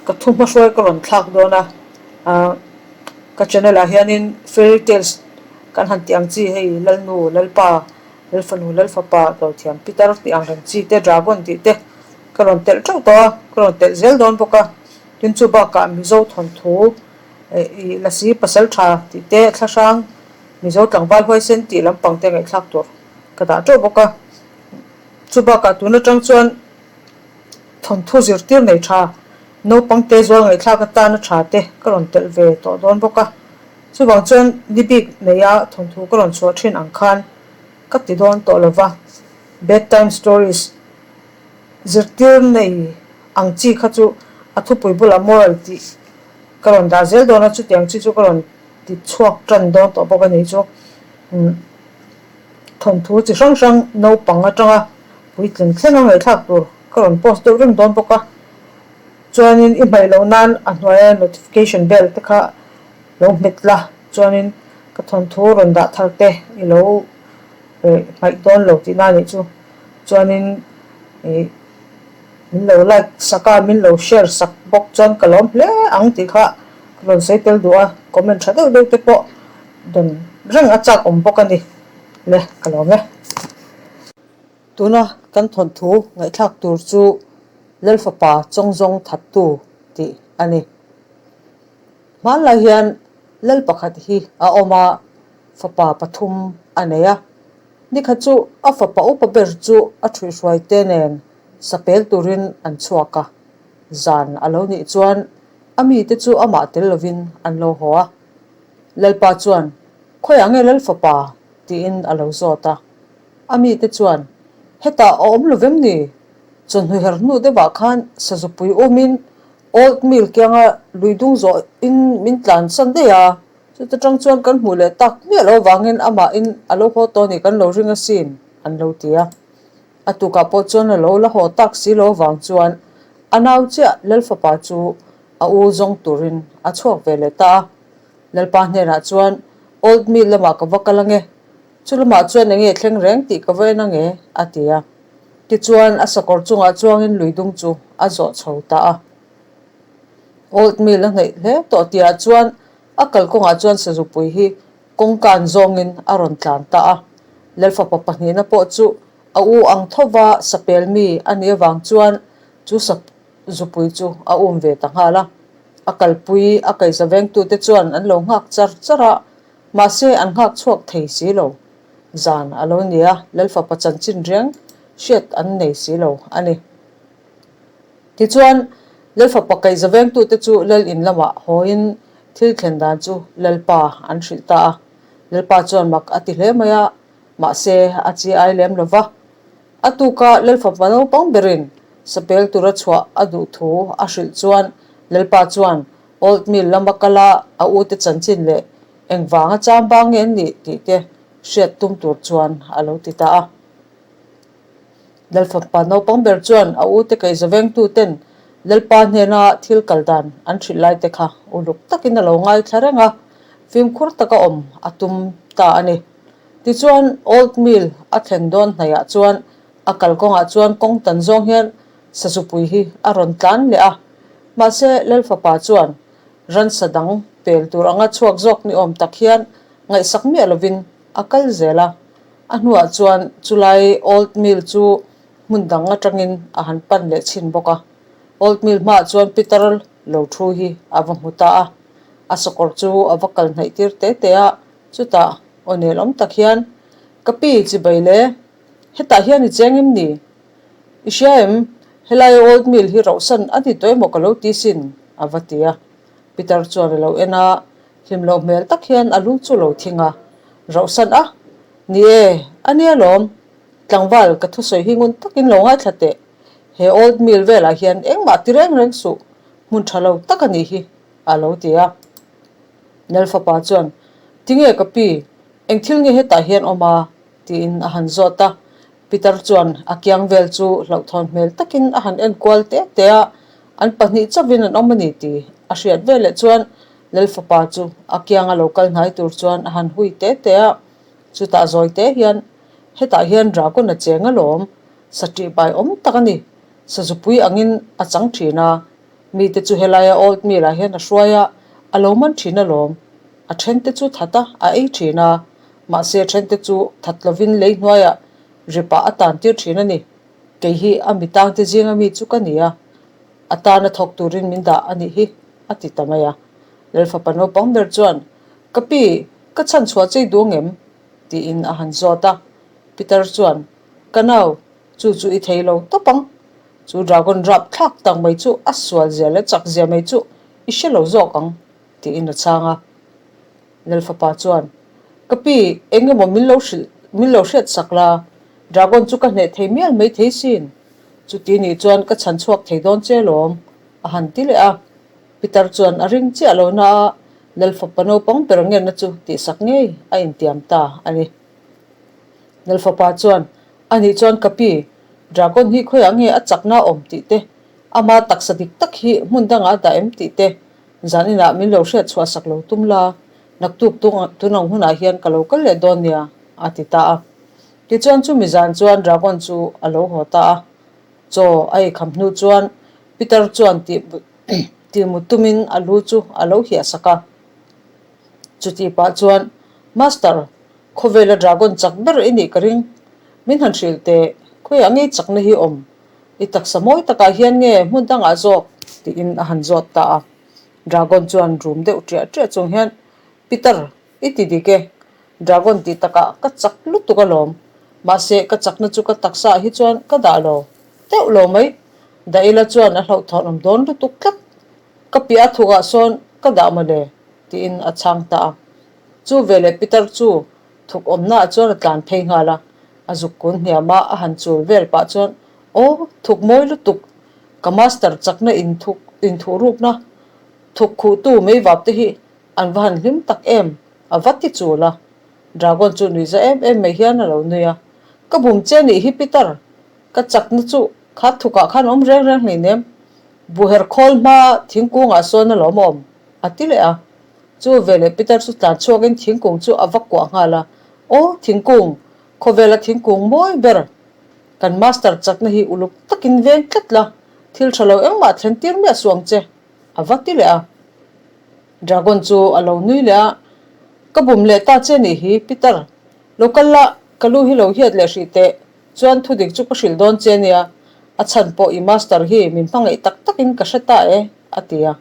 Ka thu hmahruai ka rawn thlak dawn a, ah ka channel ah hianin fairy tales kan han tih ang chi hei Lalnu, Lalpa, Lalfanu, Lalfapa, Dawthiam Pitar tih ang reng chi te, Dragon tih te ka rawn telh teuh tawh a, ka rawn telh zel dawn bawk a. Tin chu bakah Mizo thawnthu eh ih Lasi Pasal Tha tih te, Thlahrang Mizo Tlangval Huaisen tih lampang te ngaihthlak tur ka dah teuh bawk a. Chu bakah tun atang chuan Thawnthu zirtir nei tha, naupang te zual ngaihthlak atana tha te ka rawn telh ve tawh dawn bawk a. Chuvang chuan ni bik neia thawnthu ka rawn chhuah thin ang khan ka ti dawn tawh lo va, Bedtime stories zirtir nei ang chi kha chu a thupui bulah moral tih ka rawn dah zel dawn a, chutiang chi chu ka rawn ti chhuak tan dawn tawh bawk a ni chu. Thawnthu chi hrang hrang naupang atanga puitling thlenga ngaihthlak tur ka rawn post deuh reng dawn bawk a, chuanin i hmaih loh nan a hnuaia notification bell te kha lo hmet la, chuanin ka thawnthu rawn dah thar te i lo hmaih dawn lo tihna a nih chu, chuanin ih min lo like sak a, min lo share sak bawk chuan ka lawm hle ang tih kha ka rawn sawi tel duh a, comment tha deuh deuh te pawh dawn reng a chak awm bawk a ni le ka lawm e. Tuna kan thawnthu ngaihthlak tur chu Lalfapa Chawngzawng Thattu tih a ni. Hmanlai hian Lal pakhat hi a awm a, fapa pathum a nei a. Nikhat chu a fapa upa ber chu a ṭhuihhruaite nen sapel turin an chhuak a. Zan a lo nih chuan a mite chu amah tel lovin an lo haw a. Lalpa chuan, Khawiah nge Lalfapa? tiin a lo zawt a. A mite chuan, Hetah a awm lo vem ni? Chawhnu her hnu deuhah khan sazupui umin Old Mill kianga lui dung zawhin min tlan san daih a, chuta tang chuan kan hmuh leh tak miah lo avangin amahin a lo haw tawh a ni kan lo ring asin, an lo ti a. A tukah pawh chuan a lo la haw tak si lo avang chuan a nau chiah Lalfapa chu a u zawng turin a chhuak ve leh ta a. Lalpa hnenah chuan, Old Mill lamah ka va kal ange, Chu lamah chuan enge thleng reng tih ka va en ange, a ti a. Tichuan, a sakawr chungah chuangin lui dung chu a zawh chho ta a. Old Mill a hnaih hle tawh tihah chuan a kalkawngah chuan sazupui hi kawngkan zawngin a rawn tlan ta a. Lalfapa pahnihna pawh chu a u ang thova sapel mi a nih avang chuan chu sazupui chu a um ve ta nghal a. A kalpui a kaihza vengtute chuan an lo nghak char char a, Mahse, an nghak chhuak thei si lo. Zan a lo ni a, Lalfapa chanchin reng hriat an nei si lo a ni. Tichuan, Lalfapa kaihza vengtute chu Lal in lamah hawiin thil thlen dan chu Lalpa an hrilh ta a. Lalpa chuan mak a ti hle mai a, mahse, a chi ai lem lo va. A tuka Lalfapa naupang berin sapel tura chhuah a duh thu a hrilh chuan Lalpa chuan Old Mill lama kal a, a ute chanchin leh engvanga chambang nge an nih tih te hriat tum tur chuan a lo ti ta a. Lalfapa naupang ber chuan a ute kaihza vengtu ten Lalpa hnena thil kal dan an hrilh lai te kha uluk takin a lo ngaithla reng a, fimkhur taka awm a tum ta a ni. Tichuan Old Mill a thlen dawn hnaihah chuan a kalkawngah chuan kawng tan zawng hian Sazupui hi a rawn tlan leh a, mahse Lalfapa chuan ransa dang pel tur anga chhuak zawk ni awm tak hian ngaihsak miah lovin a kal zel a. A hnuah chuan chulai Old Mill chu hmun dang atangin a han pan leh chhin bawk a. Old Mill hmaah chuan Peter lo thu hi a va hmu ta a, a sakawr chu a va kal hnaih tir te te a, chutah aw nel awm tak hian, Ka pi chibai le, hetah hian i cheng em ni? I hria em? Helai old mill hi rauhsan a ni tawh emaw ka lo ti sin, a va ti a. Peter chuan a lo en a, hlim loh hmel tak hian a lu chu lo thing a. Rauhsan a? Ni e, a nia lawm. Tlangval, ka thusawi hi ngun takin lo ngaithla teh. He old mill velah hian engmah ti reng reng suh, hmun tha lo tak a nih hi, a lo ti a. Lalfapa chuan, Tinge ka pi, eng thil nge hetah hian awm a? tiin a han zawt a. Peter chuan a kiang vel chu hlauhthawn hmel takin a han en kual te te a, an pahnih chauhin an awm a ni tih a hriat veleh chuan Lalfapa chu a kianga lo kal hnai tur chuan a han hui te te a, chutah zawi te hian, Hetah hian dragon a cheng alawm, sa ṭihbai awm tak a ni, sazupui angin a chang ṭhin a. Mite chu helaia Old Mill ah hian a hruai a, a lo man thin alawm. A thente chu that a, a ei thin a. Mahse a thente chu that lovin lei hnuaiah ripah a tan tir thin a ni. Kei hi a mi tangte zinga mi chu ka ni a, a tana thawk turin min dah a nih hi, a ti ta mai a. Lalfapa naupang ber chuan, Ka pi, ka chhan chhuah chei duh ngem? tiin a han zawt a. Peter chuan, Ka nau, chu chu i thei lo tawp ang. Chu dragon rap thlak tak mai chu a sual zia leh chak zia mai chu i hre lo zawk ang, tiin a chhang a. Lalfapa chuan, Ka pi, eng emaw min lo hrilh, min lo hriat sak la, dragon chu ka hneh thei mial mai thei sin. Chuti nih chuan ka chhan chhuak thei dawn che lawm, a han ti leh a. Peter chuan a ring chiah lo na a, Lalfapa naupang ber ngenna chu tihsak ngei a intiam ta a ni. Lalfapa chuan, Anih chuan ka pi, dragon hi khawiah nge a chakna awm tih te, ama taksa dik tak hi hmun dangah a dah em tih te, zan inah min lo hriat chhuah sak lo tum la, naktuk tun ang hunah hian ka lo kal leh dawn nia, a ti ta a. Tichuan chumi zan chuan dragon chu a lo haw ta a. Chaw a eikham hnu chuan Peter chuan tih mut tumin a lu chu a lo hiah sak a. Chutih pah chuan, Master, khawvela dragon chak ber i nih ka ring. Min han hrilh teh, khawiah ngei chakna hi awm? I taksa mawi takah hian nge hmun dangah zawk? tiin a han zawt ta a. Dragon chuan rum deuh ṭiah ṭiah chung hian, Peter, I ti dik e, Dragon tih takah ka chak lutuk alawm. Mahse, ka chakna chu ka taksa ah hi chuan ka dah lo deuh lo mai. Dah ila chuan a hlauhthawn awm dawn lutuk tlat. Ka piah a thukah sawn ka dah mawle, tiin a chhang ta a. Chu veleh Peter chu thuk awmna ah chuan a tlan phei nghal a. A zuk kun hniam a, a han chul vel pah chuan, Aw, thuk mawi lutuk, ka master chakna inthuk inthuhrukna thuk khuhtu meivap te hi An va han hlim tak em? A va ti chul a. Dragon chu nui za em em mai hian a lo nui a. Ka bum che nih hi Peter, ka chakna chu kha thukah khan awm reng reng hleinem. Buher khawl hma thingkungah sawn a lawm awm, a ti leh a. Chu veleh Peter chu tlan chhuakin thingkung chu a va kuah nghal a. Aw thingkung, khawvela thingkung mawi ber. Kan master chakna hi uluk takin veng tlat la, thil tha lo engmah thlen tir miah suh ang che, a va ti leh a. Dragon chu a lo nui leh a, Ka bum leh ta che nih hi, Peter. Lo kal la, ka lu hi lo hiat leh hrih teh. Chuan thudik chu ka hrilh dawn che nia, a chhan pawh i master hi min hmangaih tak takin ka hre ta e, a ti a.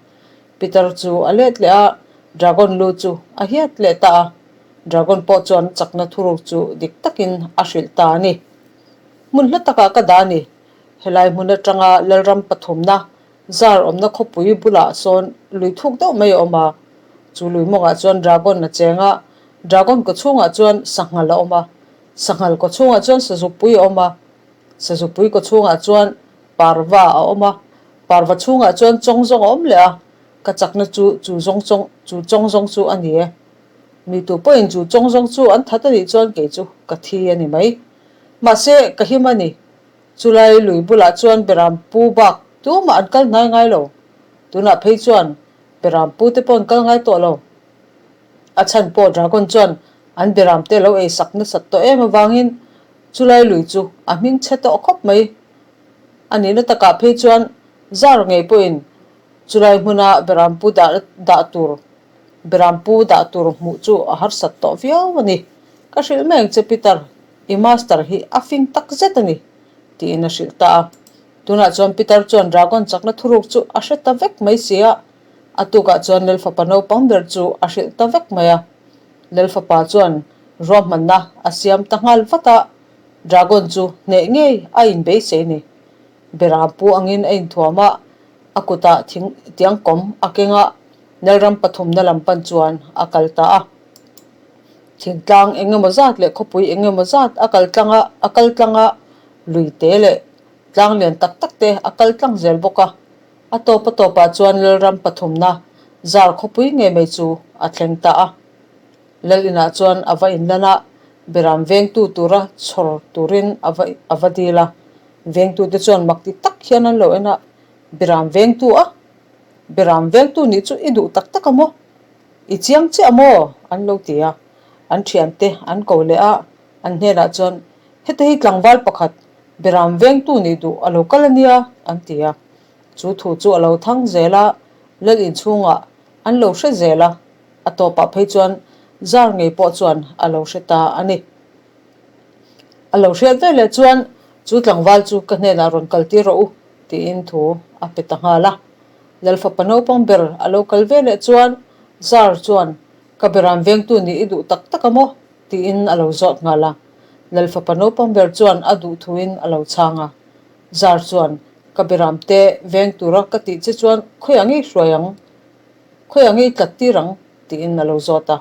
Peter chu a let leh a, Dragon lu chu a hiat leh ta a. Dragon pawh chuan chakna thuruk chu dik takin a hrilh ta a ni. Hmun hla takah ka dah a ni. Helai hmun atanga Lalram pathumna Zar awmna khawpui bulah sawn lui thuk deuh mai a awm a, chu lui mawngah chuan dragon a cheng a, dragon kaw chhungah chuan sanghal a awm a, sanghal kaw chhungah chuan sazupui a awm a, sazupui kaw chhungah chuan parva a awm a, parva chhungah chuan chawng zawng a awm leh a, ka chakna chu chu zawng chawng chu chawng zawng chu a ni e. Mi tu pawhin chu chawng zawng chu an that a nih chuan kei chu ka thi a ni mai. Mahse, ka him a ni. Chulai lui bulah chuan Beram pu bak tumah an kal hnai ngai lo. Tunah phei chuan Beram pu te pawh an kal ngai tawh lo. A chhan pawh Dragon chuan an Beram te lo ei sak nasat tawh em avangin chulai lui chu a hming chhe tawh khawp mai. A nihna takah phei chuan zar ngei pawhin chulai hmuna Beram pu dah dah tur Beram pu dah tur hmuh chu a harsat tawh viau a ni. Ka hrilh mai ang che Peter. I master hi a fing tak zet a ni, tiin a hrilh ta a. Tunah chuan Peter chuan dragon chakna thuruk chu a hre ta vek mai si a. A tukah chuan Lalfapa naupang ber chu a hrilh ta vek mai a. Lalfapa chuan ruahmanna a siam ta nghal vat a, dragon chu hneh ngei a inbeisei ni. Beram pu angin a inthuam a, a kutah thing tiangkawm a keng a, Lalram pathumna lam pan chuan a kal ta a. Thingtlang eng emaw zat leh khawpui eng emaw zat a kal tlang a, a kal tlang a, lui te leh tlang lian tak tak te a kal tlang zel bawk a. A tawp a tawpah chuan Lalram pathumna zar khawpui ngei mai chu a thleng ta a. Lal inah chuan a va inlan a, Beram vengtu tura chhawr turin a va a va dil a. Vengtute chuan mak ti tak hian an lo en a, Beram vengtu a? Beram vengtu nih chu i duh tak tak a maw? I chiang chiah maw? An lo ti a. An thiante an ko leh a, an hnenah chuan, Heta hi tlangval pakhat, Beram vengtu nih duh a lo kal a nia, an ti a. Chu thu chu a lo thang zel a, Lal inchhungah an lo hre zel a, a tawpah phei chuan zar ngei pawh chuan a lo hre ta a ni. A lo hriat ve leh chuan chu tlangval chu ka hnenah rawn kal tir rawh u tiin thu a pe ta nghal a. Lalfapa naupang ber a lo kal ve leh chuan zar chuan ka beram vengtu nih i duh tak tak a maw? tiin a lo zawt nghal a. Lalfapa naupang ber chuan a duh thuin a lo chhang a. Zar chuan ka beram te veng tura ka tih che chuan khawiah ngei hruai ang? Khawiah ngei tlat tir ang? tiin a lo zawt a.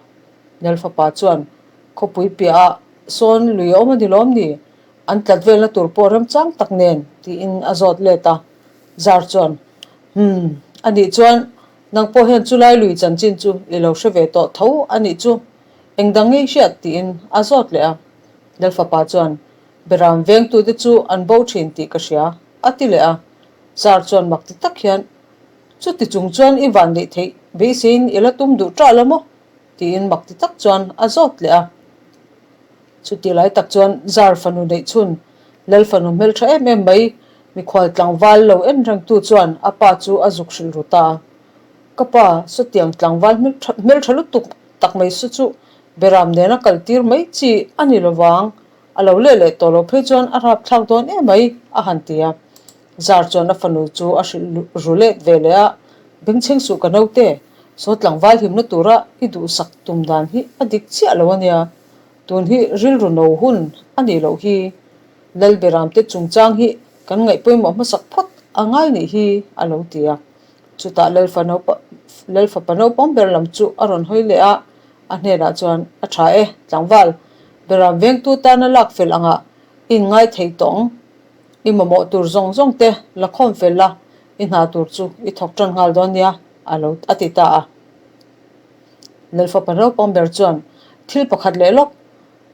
Lalfapa chuan Khawpui piahah sawn lui a awm a ni lawm ni? An tlat velna tur pawh remchang tak nen tiin a zawt let a. Zar chuan, Umm, a nih chuan nang pawh hian chulai lui chanchin chu i lo hre ve tawh tho a nih chu. Eng dang ngei hriat tiin a zawt leh a. Lalfapa chuan, Beram vengtute chu an bo thin tih ka hria, a ti leh a. Zar chuan mak ti tak hian, Chuti chung chuan i van neih theih beiseiin i la tum duh ṭah la maw? Tiin mak ti tak chuan a zawt leh a. Chuti lai tak chuan Zar fanu neih chhun, Lal fanu hmeltha em em mai, mikhual tlangval lo en rengtu chuan a pa chu a zuk hrilh ru ta a. Ka pa, sawtiang tlangval hmeltha lutuk tak mai su chu Beram nena kal tir mai chi a ni lovang, a lo leh leh tawh loh phei chuan a rapthlak dawn em mai, a han ti a. Zar chuan a fanu chu a hrilh ru let ve leh a, Bengchheng suh ka naute, saw tlangval himna tura i duhsak tum dan hi a dik chiah lo a nia, tun hi rilru no hun a nih loh hi. Lalberamte chungchang hi kan ngaih pawimawh hmasak phawt a ngai nih hi, a lo ti a. Chutah Lalfapa naupang ber lam chu a rawn hawi leh a, a hnenah chuan, A tha e, tlangval, Beram vengtu tana lak fel angah i inngai thei tawh ang. I mamawh tur zawng zawng te la khawm fel la, i hna tur chu i thawk tan nghal dawn nia, a lo a ti ta a. Lalfapa naupang ber chuan thil pakhat leh lawk,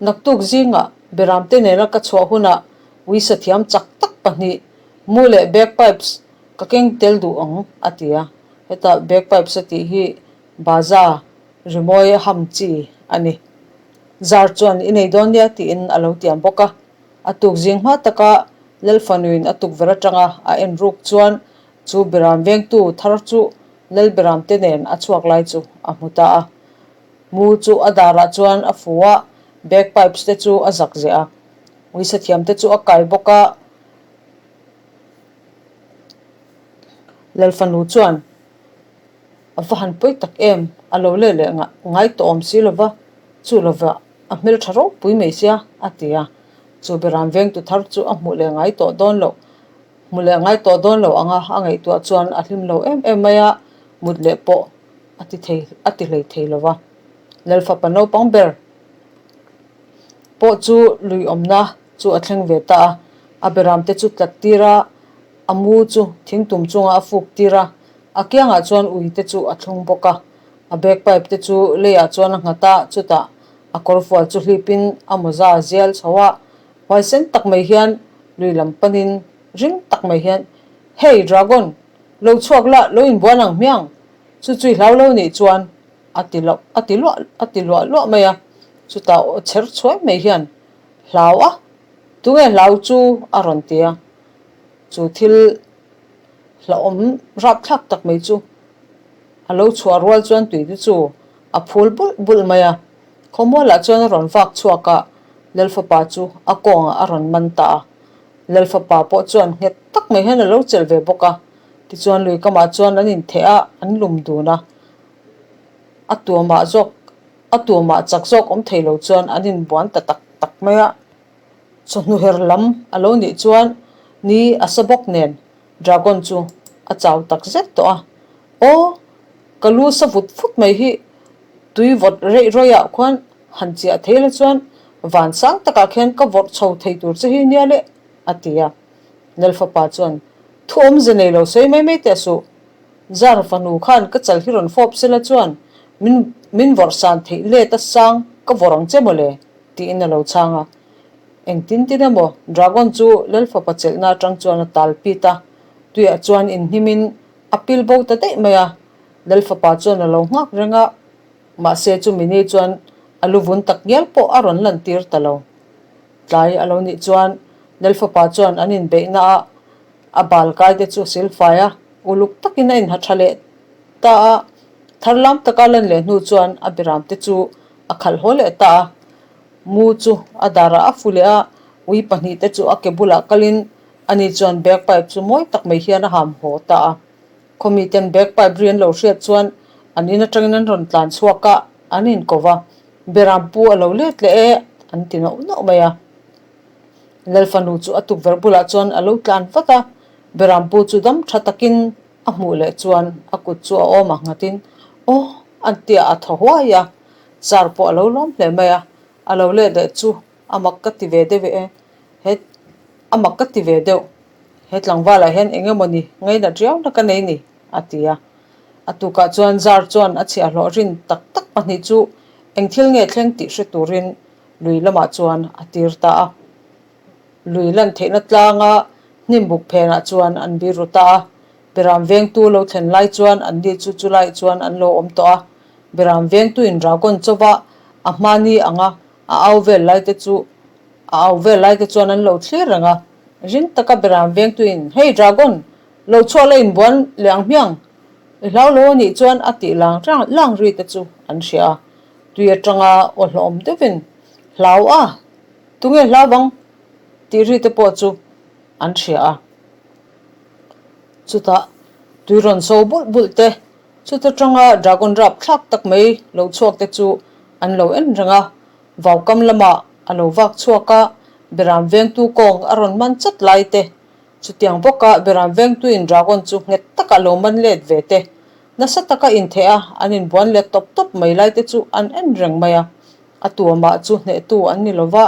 naktuk zingah Beramte nena ka chhuah hunah uisa thiam chak tak pahnih, mu leh bagpipes ka keng tel duh ang, a ti a. Heta bagpipes a tih hi baza rimawi ham chi a ni. Zar chuan i nei dawn nia tiin a lo tiam bawk a. A tuk zing hma taka Lalfanuin a tukverh atanga a en ruk chuan chu Beram vengtu thar chu Lalberam te nen a chhuak lai chu a hmu ta a. Mu chu a darah chuan a fu a, bagpipes te chu a zak zeh a. Uisathiam te chu a kai bawk a. Lalfanu chuan a va han pawi tak em, a lo leh leh ngai tawh awm si lova, chu lova A hmeltha ropui mai sia, a ti a. Chu Beram vengtu thar chu a hmuh leh ngai tawh dawn loh, hmu leh ngai tawh dawn lo anga a ngaihtuah chuan a hlim lo em em mai a, mut leh pawh a ti thei, a ti hlei thei lo va. Lalfapa naupang ber pawh chu lui awmna chu a thleng ve ta a, a Beram te chu tlat tir a, a mu chu thingtum chungah a fuk tir a, a kiangah chuan ui te chu a thlung bawk a. A bagpipe te chu leiah chuan a nghat a, chutah a kawrfual chu hlipin a mawza a zial chho a, huaisen tak mai hian lui lam panin ring tak mai hian, Hey Dragon, lo chhuak la, lo inbuan ang hmiang, chu chu i hlau lo nih chuan a ti loh, a ti luah, a ti luah luah mai a, chutah aw chher chhuai mai hian, Hlau a, tunge hlau chu? a rawn ti a, chu thil hlauhawm rapthlak tak mai chu A lo chhuah rual chuan tuite chu a phul bulh bulh mai a, khawmualah chuan a rawn vak chhuak a, Lalfapa chu a kawngah a rawn man ta a. Lalfapa pawh chuan nghet tak mai hian a lo chelh ve bawk a, tichuan lui kamah chuan an intheh a, an lum dun a. A tuamah zawk, a tuamah chak zawk awm thei lo chuan an inbuan ta tak tak mai a. Chawhnu her lam a lo nih chuan ni a sa bawk nen Dragon chu a chau tak zet tawh a, Aw, ka lu sa vut vut mai hi tui vawt reih rawihah khuan han chiah thei la chuan van sang takah khian ka vawrh chho thei tur che hi nia le, a ti a. Lalfapa chuan, Thu awmze nei lo sawi mai mai teh suh. Zar fanu khan ka chal hi rawn fawp sela chuan min min vawrh san theih let a sang ka vawrh ang che mawle, tiin a lo chhang a. Engtin tin emaw Dragon chu Lalfapa chelhna atang chuan a tal pit a, tuiah chuan inhnimin a pil bo ta daih mai a. Lalfapa chuan a lo nghak reng a, mahse chumi ni chuan a lu vun tak ngial pawh a rawn lantir ta lo. Tlai a lo nih chuan Lalfapa chuan an inbeihna ah a bal kai te chu a silfai a. Uluk takin a inha tha leh ta a, thar lam taka lan leh hnu chuan a beram te chu a khalh haw leh ta a. Mu chu a darah a fu leh a, ui pahnihte chu a ke bulah kalin ani chuan bagpipe chu mawi tak mai hian a ham haw ta a. Khawmiten bagpipe ri an lo hriat chuan an in atangin an rawn tlan chhuak a, an inko va, Beram pu a lo let leh e an ti nauh nauh mai a. Lalfanu chu a tukverh bulah chuan a lo tlan vat a, Berampu chu dam tha takin a hmuh leh chuan a kut chu a awm a nghatin aw an tia a thaw huai a, car pawh a lo lawm hle mai a, a lo let leh chu a mak ka ti ve deuh e, he a mak ka ti ve deuh, he tlangvalah hian eng emaw ni ngainat riauna ka nei ni a ti a. A tukah chuan zar chuan a chhiahhlawh rin tak tak pahnih chu eng thil nge thleng tih hre turin lui lamah chuan a tir ta a. Lui lan theihna tlanga hnim buk phenah chuan an bir ru ta a. Beram vengtu lo thlen lai chuan anni chu chulaiah chuan an lo awm tawh a. Beram vengtuin dragon chauva a hmani anga a au vel laite chu a au vel laite chuan an lo thlir reng a. Ring taka beram vengtuin, Hey dragon! Lo chhuah la inbuan leh ang hmiang! I hlau lo a nih chuan a tih lang lang ri te chu an hria a. Tui atanga aw hlawm deuhin, Hlau a! Tunge hlau vang? tih ri te pawh chu an hria a. Chutah tui rawn so bulh bulh te, chuta tanga dragon rap thlak tak mai lo chhuak te chu an lo en reng a. Vaukam lamah a lo vak chhuak a, Beram vengtu kawng a rawn man chat lai te, chutiang bawka Beram vengtuin dragon chu nghet taka lo man let ve te, nasa taka intheh a an inbuan let tawp tawp mai lai te chu an en reng mai a. A tuamah chu hnehtu an ni lova,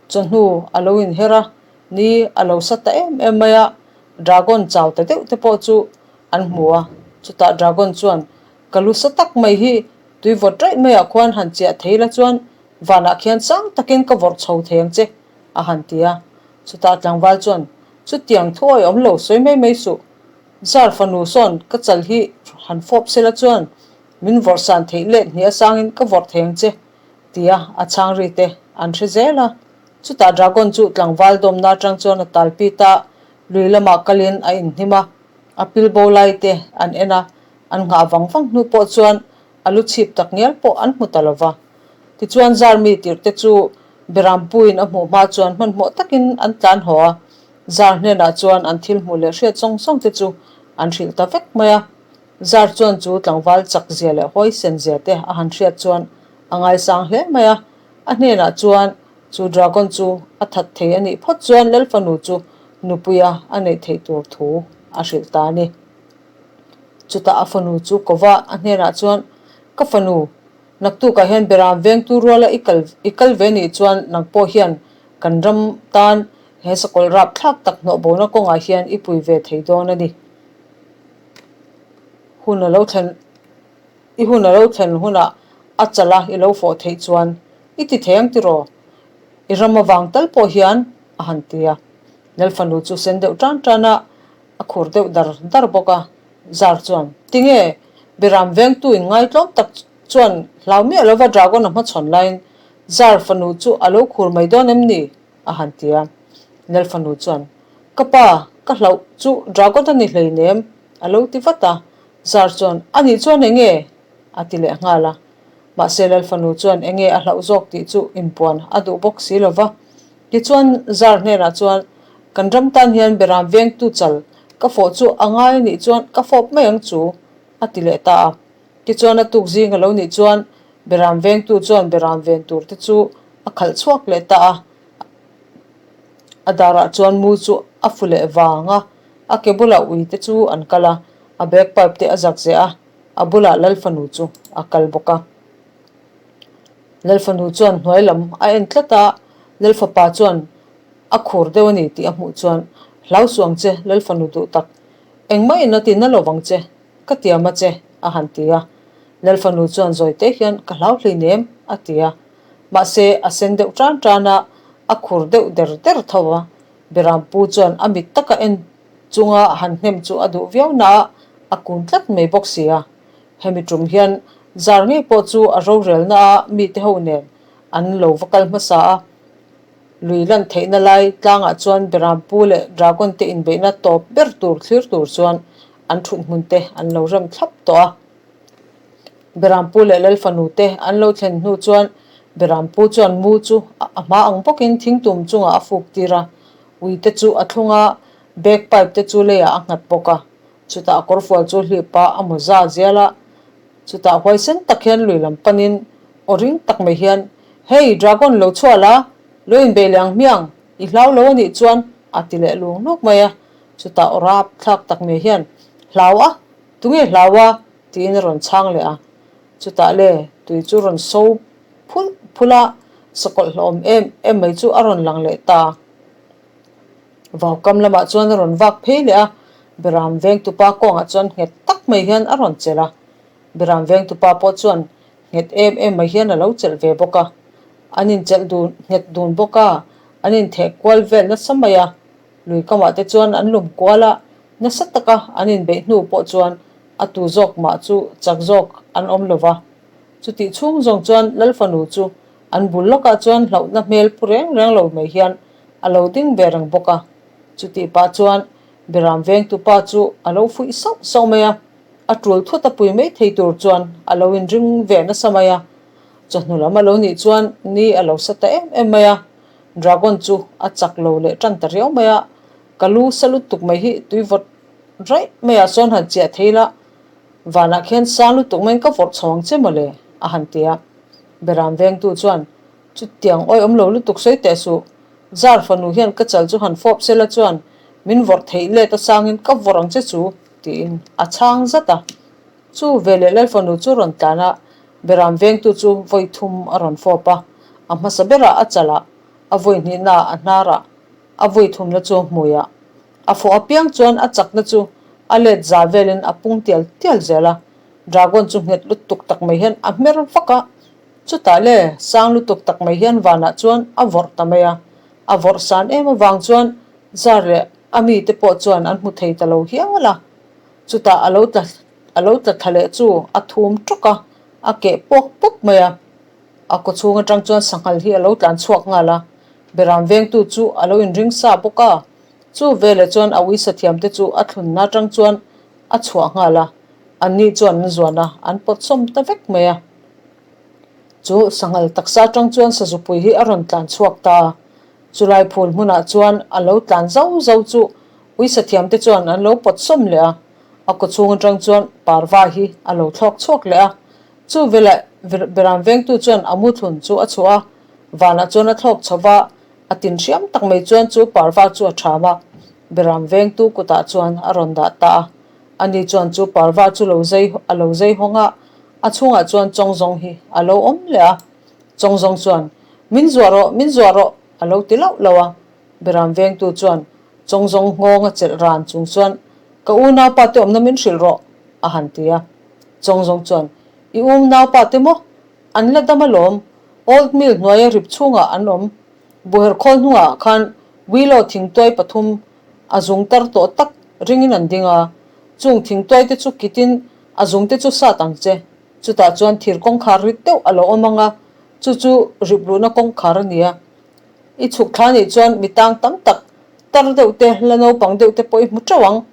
chawhnu a lo inher a, ni a lo sa ta em em mai a, dragon chau ta deuh te pawh chu an hmu a, chutah dragon chuan ka lu sa tak mai hi tui vawt raih maiah khuan han chiah thei la chuan vanah khian sang takin ka vawrh chho thei ang che a han ti a, chutah tlangval chuan chutiang thu awihawm lo sawi mai mai suh, zar fanu sawn ka chal hi han fawp se la chuan Min vawrh san theih let hnih asangin ka vawrh thei ang che, tia a chhang ri te an hre zel a. Chutah Dragon chu tlangval dawmna atang chuan a tal pit a, lui lamah kalin a inhnim a, a pil bo lai te an en a, an nghah vang vang hnu pawh chuan a lu chhip tak ngial pawh an hmu ta lo va. Tichuan zar mi tirh te chu Berampuiin a hmuh hma chuan hmanhmawh takin an tlan haw a, zar hnenah chuan an thil hmuh leh hriat zawng zawng te chu an hrilh ta vek mai a. Zar chuan chu tlangval chak zia leh hawisen zia te a han hriat chuan a ngaisang hle mai a, a hnenah chuan chu dragon chu a that thei a nih phawt chuan Lalfanu chu nupuia a neih theih tur thu a hrilh ta a ni. Chutah a fanu chu kova a hnenah chuan, Ka fanu, naktukah hian Beram vengtu ruala i kal i kal ve nih chuan nang pawh hian kan ram tan he sakawlh rapthlak tak hnawhbona kawngah hian i pui ve thei dawn a ni. Hun a lo thlen, I hun a lo thlen hunah a chal a i lo fawh theih chuan i ti thei ang tiraw? I ram avang tal pawh hian a han ti a. Lalfanu chu sen deuh tan tan a, a khur deuh dar dar bawk a. Zar chuan, Tinge? Biram vengtu in ngaitlawm tak chuan hlau miah lova Dragon a hmachhawn laiin Zar fanu chu a lo khur mai dawn em ni? a han ti a. Lalfanu chuan, Ka pa, ka hlauh chu Dragon a ni hleinem, a lo ti vat a. Zar chuan, A nih chuan eng nge? a ti leh nghal a. Mahse Lalfanu chuan eng nge a hlauh zawk tih chu inpuan a duh bawk si lo va. Tichuan Zar hnenah chuan, Kan ram tan hian Beram vengtu chal ka fawh chu a ngai a nih chuan ka fawp mai ang chu, a ti leh ta a. Tichuan a tuk zing a lo nih chuan Beram vengtu chuan Beram ven tur te chu a khalh chhuak leh ta a. A darah chuan mu chu a fu leh vang a, a ke bulah ui te chu an kal a, a bagpipe te a zak zeh a, a bulah Lalfanu chu a kal bawk a. Lalfanu chuan hnuai lam a en tlat a, Lalfapa chuan a khur deuh a ni tih a hmuh chuan, Hlau suh ang che Lalfanu duh tak, engmah in a ti na lovang che, ka tiam a che, a han ti a. Lalfanu chuan zawi te hian ka hlau hleinem, a ti a. Mahse, a sen deuh tan tan a, a khur deuh der der tho a. Berampu chuan a mit taka en chunga han hnem chu a duh viau na a, a kun tlat mai bawk si a. Hemi tum hian zar ngei pawh chu a rorelna a mite ho nen an lo va kal hmasa a. Lui lan theihna lai tlangah chuan Berampu leh Dragon te inbeihna tawp ber tur thlir tur chuan an thut hmun te an lo rem thlap tawh a. Berampu leh Lalfanu te an lo thlen hnu chuan Berampu chuan mu chu a hma ang bawkin thingtum chungah a fuk tir a, ui te chu a thlung a, bag pipe te chu leiah a nghat bawk a. Chutah a kawrfual chu hlip a, a mawza zial a. Chutah huaisen tak hian lui lam panin aw ring tak mai hian, Hey, Dragon lo chhuah la, lo inbeih leh ang hmiang, i hlau lo a nih chuan, a ti leh lung luk mai a. Chutah aw rap thlak tak mai hian, Hlau a, tunge hlau a? tiin a rawn chhang leh a. Chutah le, tui chu rawn so phulh phulh a, sakawlh hlauhawm em em mai chu a rawn lang leh ta. Vaukam lamah chuan a rawn vak phei leh a, Beram vengtupa kawngah chuan nghet tak mai hian a rawn chelh a. Beram vengtupa pawh chuan nghet em em mai hian a lo chelh ve bawk a. An inchelh dun nghet dun bawk a, an intheh kual vel nasa mai a. Lui kamah te chuan an lum kual a, nasa taka an inbeih hnu pawh chuan a tu zawk mah chu chak zawk an awm lo va. Chutih chhung zawng chuan Lalfanu chu an bul lawkah chuan hlauhna hmel pu reng reng lo mai hian a lo ding ve reng bawk a. Chutih pah chuan Beram vengtupa chu a lo fuih sauh sauh mai a, a tul thut a pui mai thei tur chuan a lo inring ve nasa mai a. Chawhnu lam a lo nih chuan ni a lo sa ta em em mai a, Dragon chu a chak lo leh tan ta riau mai a, ka lu sa lutuk mai hi tui vawt raih maiah sawn han chiah thei la, vanah khian sang lutuk maiin ka vawrh chho ang che mawle, a han ti a. Beram vengtu chuan, Chutiang awihawm lo lutuk sawi teh suh, Zar fanu hian ka chal chu han fawp sela chuan min vawrh theih let a sangin ka vawrh ang che chu, tiin a chhang zat a. Chu veleh Lalfanu chu rawn tlan a, Beram vengtu chu vawi thum a rawn fawp a, a hmasa berah a chalah, a vawi hnihnaah a hnarah, a vawi thumna chu hmuiah. A fawh apiang chuan a chakna chu a let za velin a pung tial tial zel a, Dragon chu nghet lutuk tak mai hian a hmer vak a, Chutah le, sang lutuk tak mai hian vanah chuan a vawrh ta mai a. A vawrh san em avang chuan zar leh a mite pawh chuan an hmu thei ta lo hial a. Chutah a lo tla a lo tla thla leh chu a thum tawk a, a keh puak puak mai a. A kawchhung atang chuan sanghal hi a lo tlan chhuak nghal a. Beram vengtu chu a lo inring sa bawk a. Chu veleh chuan a uisa thiamte chu a thlunna atang chuan a chhuah nghal a. Anni chuan an zuan a, an pawt sawm ta vek mai a. Chu sanghal taksa atang chuan sazupui hi a rawn tlan chhuak ta a, chulai phul hmunah chuan a lo tlan zau zau chu uisathiamte chuan an lo pawt sawm leh a, a kawchhung atang chuan parva hi a lo thlawk chhuak leh a. Chu veleh Beram vengtu chuan a muthlun chu a chhuah a, vanah chuan a thlawk chho va, a tin hriam tak mai chuan chu parva chu a tham a, Beram vengtu kutah chuan a rawn dah ta a. Ani chuan chu parva chu lo zai a lo zai hawng a, a chhungah chuan chawngzawng hi a lo awm leh a. Chawngzawng chuan, Min zuah rawh, min zuah rawh, a lo ti lauh lauh a. Beram vengtu chuan chawngzawng nghawng a chelh ran chung chuan, Ka unaupa te awmna min hrilh rawh, a han ti a. Chawngzawng chuan, I unaupa te maw? An la dam alawm, Old Mill hnuaia rip chhungah an awm. Buher khawl hnungah khan Willow thingtuai pathum a zung tar tawh tak ringin an ding a, chung thingtuai te chu kitin a zung te chu sat ang che. Chutah chuan thir kawngkhar rit deuh a lo awm ang a, chu chu rip luhna kawngkhar a ni a. I chhuk thla nih chuan mi tang tam tak tar deuh te, la naupang deuh te pawh i hmu teuh ang.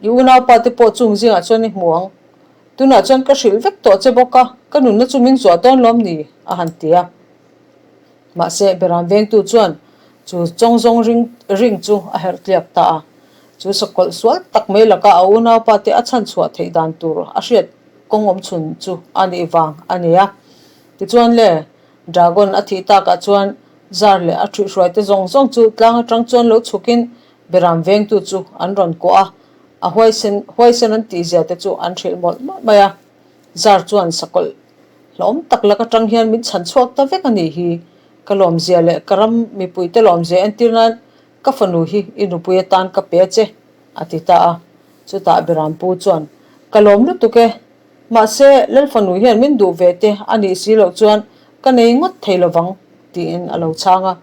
I unaupa te pawh chung zingah chuan i hmu ang. Tunah chuan ka hrilh vek tawh che bawk a, ka nunna chu min zuah dawn lawm ni? a han ti a. Mahse, Beram vengtu chuan chu chawngzawng ring ring chu a herh tliak ta a. Chu sakawlh sual tak mai laka a unaupa te a chhanchhuah theih dan tur a hriat kawng awm chhun chu a nih vang a ni a. Tichuan le, Dragon a thih takah chuan zar leh a ṭhuihhruai te zawng zawng chu tlang aṭang chuan lo chhukin Beram vengtu chu an rawn kuah a, a huaisen huaisen an tihzia te chu an hrilh mawlh mawlh mai a. Zar chuan sakawlh Hlawm tak lak atang hian min chhan chhuak ta vek a nih hi. Ka lawmzia leh ka ram mipuite lawmzia entir nan ka fanu hi i nupui atan ka pe a che, a ti ta a. Chutah Birampu chuan, Ka lawm lutuk e. Mahse, Lal fanu hian min duh ve te a nih si loh chuan ka nei ngawt thei lovang, tiin a lo chhang a.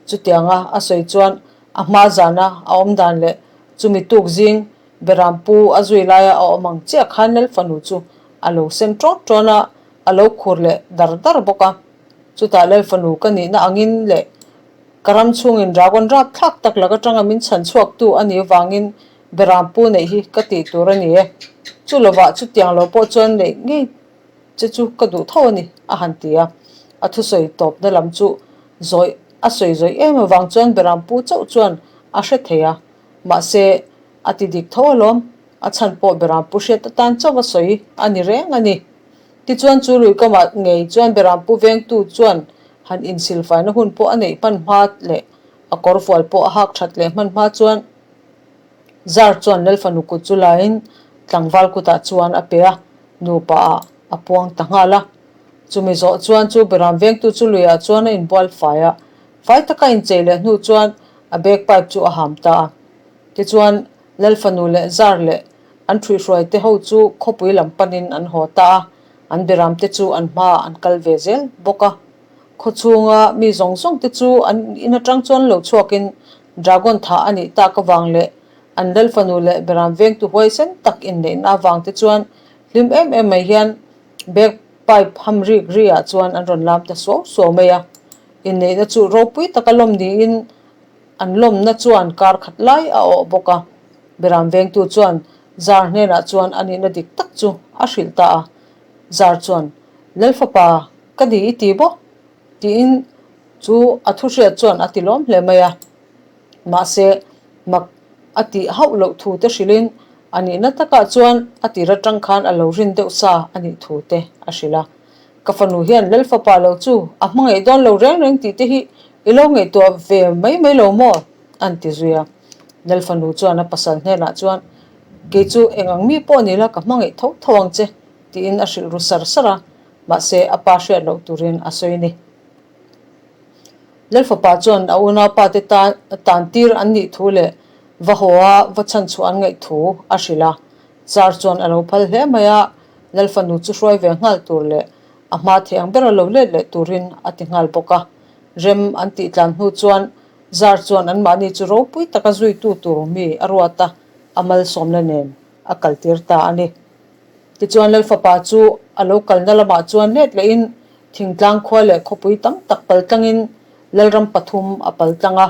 Chutianga a sawi chuan a hma zana a awm dan leh chumi tuk zing Berampu a zui laia a awm ang chiah khan Lal fanu chu a lo sen ṭawn ṭawn a, a lo khur leh dar dar bawk a. Chutah Lal fanu ka nihna angin leh ka ram chhungin dragon rapthlak tak lak aṭanga min chhan chhuaktu a nih avangin. Beram pu neih hi ka tih tur a ni e. Chu lovah chutiang lo pawh chuan neih ngei che chu ka duh tho a ni, a han ti a. A thusawi tawpna lam chu zawih a sawi zawih em avang chuan Beram pu chauh chuan a hre thei a. Mahse, a ti dik tho alawm, a chhan pawh Beram pu hriat atan chauh a sawi a ni reng a ni. Tichuan chu lui kamah ngei chuan Beram pu vengtu chuan han insilfaina hun pawh a neih hman hma leh a kawrfual pawh a hak that leh hman hma chuan Zar chuan Lalfanu kut chu laiin tlangval kutah chuan a pe a, nupa ah a puang ta nghal a. Chumi zawh chuan chu Beram vengtu chu luiah chuan a inbual fai a, fai taka inchei leh hnu chuan a bag pipe chu a ham ta a. Tichuan Lalfanu leh Zar leh an ṭhuihhruai te ho chu khawpui lam panin an haw ta a, an Beram te chu an hmaah an kal ve zel bawk a. Khaw chhunga mi zawng zawng te chu an in atang chuan lo chhuakin Dragon thah a nih tak avang leh an Lalfanu leh Beram vengtu huaisen tak inneihna avang te chuan hlim em em mai hian bag pipe ham rik ri ah chuan an rawn lam ta suau suau mai a. Inneihna chu ropui taka lawm niin an lawmna chuan kar khat lai a awh bawk a. Beram vengtu chuan Zar hnenah chuan a nihna dik tak chu a hrilh ta a. Zar chuan, Lalfapa, ka ni i ti bawk, tiin chu a thuhriat chuan a ti lawm hle mai a. Mahse, mak a tih hauh loh thu te hrilhin a nihna takah chuan a tir atang khan a lo rin deuh sa a nih thu te a hrilh a. Ka fanu hian Lalfapa lo chu a hmangaih dawn lo reng reng tih te hi i lo ngaihtuah ve mai mai lo maw? an ti zui a. Lalfanu chuan a pasal hnenah chuan, Kei chu eng ang mi pawh ni la ka hmangaih tho tho ang che, tiin a hrilh ru sar sar a, mahse a pa hriat loh turin a sawi ni. Lalfapa chuan a unaupa te tan tan tir an nih thu leh va haw a va chhan chhuah an ngaih thu a hrilh a. Tsar chuan a lo phal hle mai a, Lalfanu chu hruai ve nghal tur leh a hma thei ang bera lo let leh turin a ti nghal bawk a. Rem an tih tlan hnu chuan Tsar chuan anmahni chu ropui taka zuitu tur mi a ruat a, a malsawmna nen a kaltir ta a ni. Tichuan Lalfapa chu a lo kalna lamah chuan let lehin thingtlang khua leh khawpui tam tak pal tlangin Lalram pathum a pal tlang a,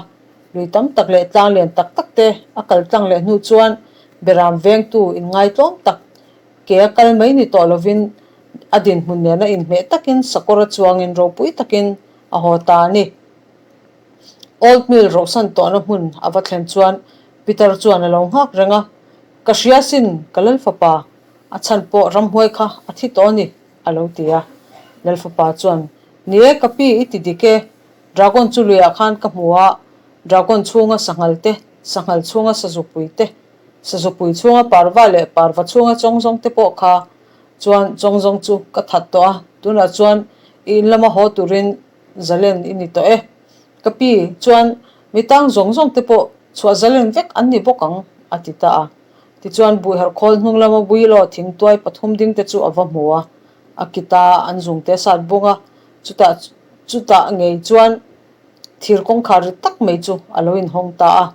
lui tam tak leh tlang lian tak tak te a kal tlang leh hnu chuan Beram vengtu inngaitlawm tak ke a kal mai ni tawh lovin a dinhmun nena inhmeh takin sakawr a chuangin ropui takin a haw ta a ni. Old Mill rohsan tawhna hmun a va thlen chuan Peter chuan a lo nghak reng a, Ka hria sin, ka Lalfapa, a chhan pawh ramhuai kha a thi tawh a ni, a lo ti a. Lalfapa chuan, Ni e, ka pi, i ti dik e. Dragon chu luiah khan ka hmu a, dragon chhunga sanghal te, sanghal chhunga sazupui te, sazupui chhunga parva leh parva chhunga chawngzawng te pawh kha chuan chawngzawng chu ka that tawh a, tunah chuan i in lama haw turin zalen i ni tawh e. Ka pi, chuan mi tang zawng zawng te pawh chhuah zalen vek an ni bawk ang, a ti ta a. Tichuan Buiherh khawl hnung lama Builaw thingtuai pathum ding te chu a va hmu a, a kita an zung te sat bung a, chutah chutah ngei chuan thir kawngkhar ri tak mai chu a lo inhawng ta a.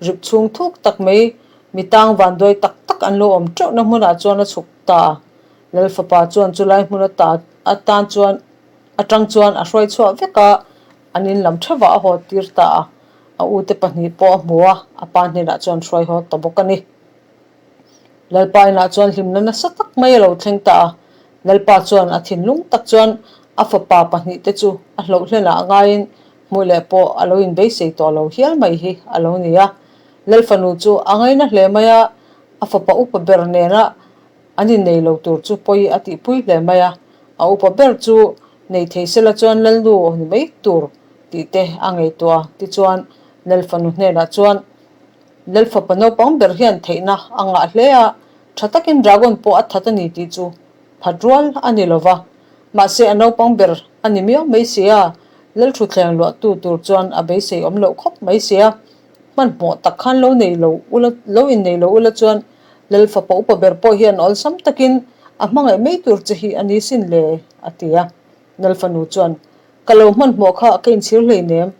Rip chhung thuk tak mai mi tang vanduai tak tak an lo awm teuhna hmunah chuan a chhuk ta a. Lalfapa chuan chulai hmun ata atan chuan atang chuan a hruai chhuah vek a, an in lam theuhah a haw tir ta a, a ute pahnih pawh a hmu a, a pa hnenah chuan hruai haw ta bawk a ni. Lalpa inah chuan hlimna nasa tak mai a lo thleng ta a, Lalpa chuan a thinlung tak chuan a fapa pahnihte chu a hloh hlenah a ngaiin hmuh leh pawh a lo inbeisei tawh lo hial mai hi a lo ni a. Lalfanu chu a ngaina hle mai a, a fapa upa ber nena an innei lo tur chu pawi a tihpui hle mai a, a upa ber chu nei thei sela chuan Lalnu ni mai tur tih te a ngaihtuah a, tichuan Lalfanu hnenah chuan Lalfapa naupang ber hian theihna a ngah hle a, tha takin dragon pawh a that a ni tih chu phat rual a ni lo va, mahse a naupang ber a ni miau mai si a, Lalthuthleng luahtu tur chuan a beisei awm loh khawp mai si a. Hmanhmawh tak khan lo nei lo ula, lo innei lo ula chuan Lal fapa upa ber pawh hian awlsam takin a hmangaih mai tur che hi a ni sin le, a ti a. Lal fanu chuan, Ka lo hmanhmawh kha ka inchhir hleinem,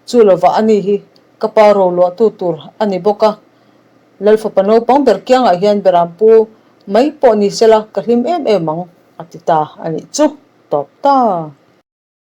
chu lovah a ni hi ka pa roluahtu tur a ni bawk a. Lal fapa naupang ber kiangah hian beram pu mai pawh ni sela ka hlim em em ang, a ti ta a nih chu. Tawp ta.